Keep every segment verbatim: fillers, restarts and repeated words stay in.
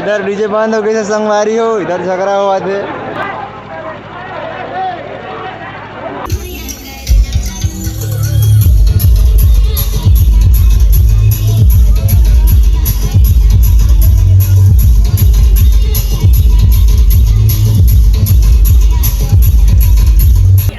इधर डीजे बंद हो गए थे संगवारी हो, इधर झगड़ा हुआ थे।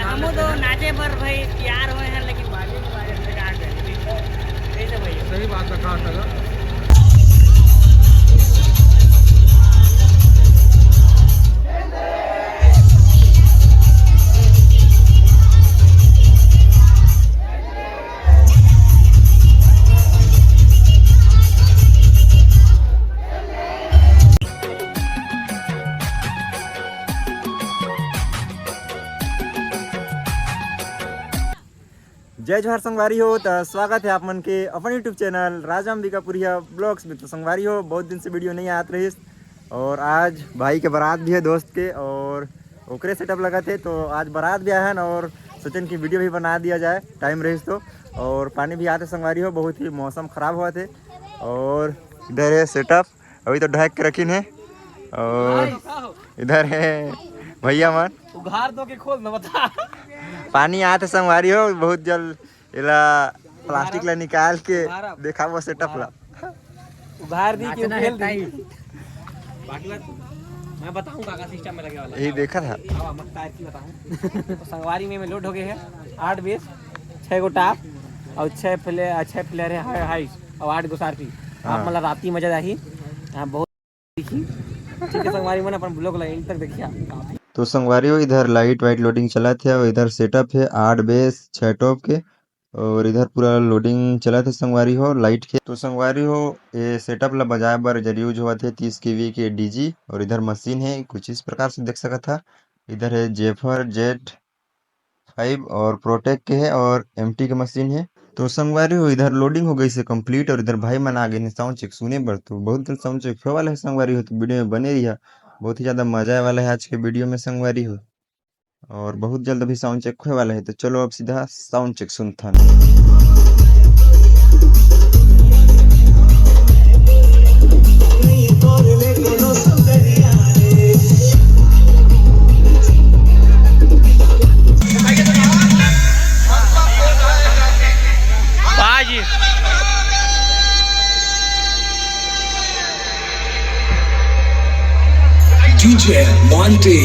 हमो तो नाचे बर भाई तैयार हुए हैं, लेकिन बाजे के बारे में का करें? कैसे भैया? सही बात है, कहा था। जय जोहार संगवारी हो, त स्वागत है आप मन के अपन YouTube चैनल राजा अंबिकापुरिया ब्लॉग्स में। तो संगवारी हो, बहुत दिन से वीडियो नहीं आत रहिस और आज भाई के बारात भी है दोस्त के और ओकरे सेटअप लगा थे, तो आज बारात भी आए हैं और सोचन की वीडियो भी बना दिया जाए, टाइम रहिस तो। और पानी भी आते संगवारी हो, बहुत ही मौसम खराब हुआ थे। और इधर है सेटअप, अभी तो ढक के रखिन है। और इधर है भैया मन। उघार दो के खोल दो, बता। पानी आते संगवारी हो, बहुत जल्द एला प्लास्टिक ला निकाल के उघार अब। देखाबो सेटअप ला। उघार दी के नाचना उखेल है दी। बाकी बात मैं बताऊंगा का सिस्टम में लगे वाला। यही देखा था। अब हम टायर की बताऊं। तो संगवारी में, में लोड हो गए हैं आठ बेस, छः गो टॉप और छः फ्ले-, छः फ्लेयर है हाई, हाई और आठ गो सारपी। हाँ। आप मतलब राती मजा आही। हाँ, बहुत देखी। ठीक है संगवारी मन, अपन ब्लॉग ला एंड तक देखिया। तो संगवारी हो, इधर लाइट वाइट लोडिंग चलत है और इधर सेटअप है आठ बेस छः टॉप के। और इधर पूरा लोडिंग चलत है संगवारी हो लाइट के। तो संगवारी हो, ये सेटअप ला बजाए बर इधर यूज होवत है तीस केवी के डीजी। और इधर मशीन है कुछ इस प्रकार से देख सकत हा। इधर है जेफर जेड फाइव और प्रोटेक के है और एमटी के मशीन है। तो संगवारी हो, इधर लोडिंग हो गई से कंप्लीट और इधर भाई मन आ गए हैं साउंड चेक सुने बर। तो बहुत जल्द साउंड चेक होए वाला है संगवारी हो, तो वीडियो में बने रहिया, बहुत ही ज्यादा मजा आए वाला है आज के वीडियो में संगवारी हो। और बहुत जल्द अभी साउंड चेक होए वाला है, तो चलो अब सीधा साउंड चेक सुनथन। DJ Monty।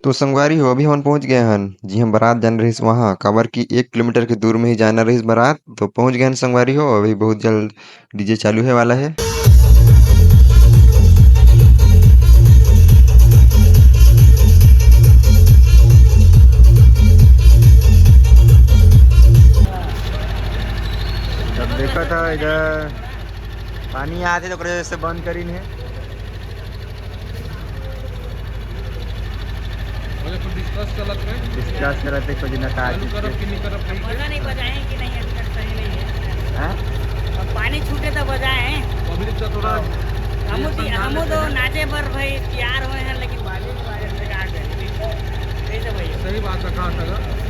तो संगवारी हो, अभी हमन पहुंच गए हन, जिहां बारात जाना रहिस वहां, काबर कि एक किलोमीटर के दूर में ही जाना रहिस बारात। तो पहुंच गए हन संगवारी हो, अभी बहुत जल्द डीजे चालू होए वाला है। जब देखा था इधर पानी आते तो ओकरे से बंद करीन है। डिस्कस चलत है। डिस्कस चलत है, कुछ ना का चालू करब कि नहीं करब, ठीक है। पता नहीं बजाए कि नहीं, अभी तक सही नहीं है। हाँ? अब पानी छूटे तो बजाए। पब्लिक का थोड़ा हम तो, हम तो नाचे पर भाई तैयार हुए हैं, लेकिन बाजे के बारे में का करें? कैसे भैया? सही बात है, कहा था।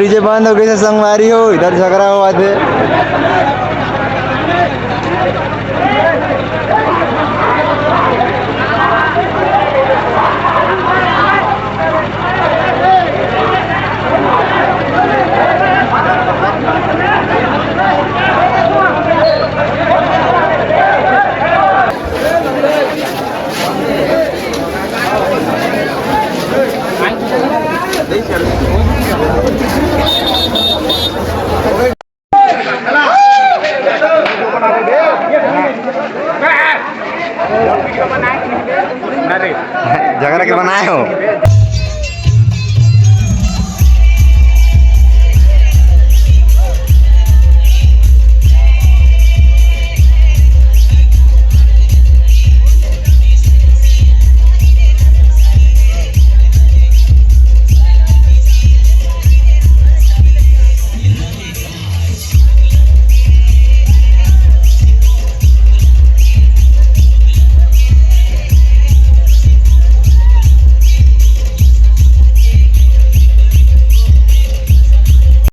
डीजे बंद हो गइस हे संगवारी हो, इधर झगड़ा होवत हे। झगड़ा के बनाए हो?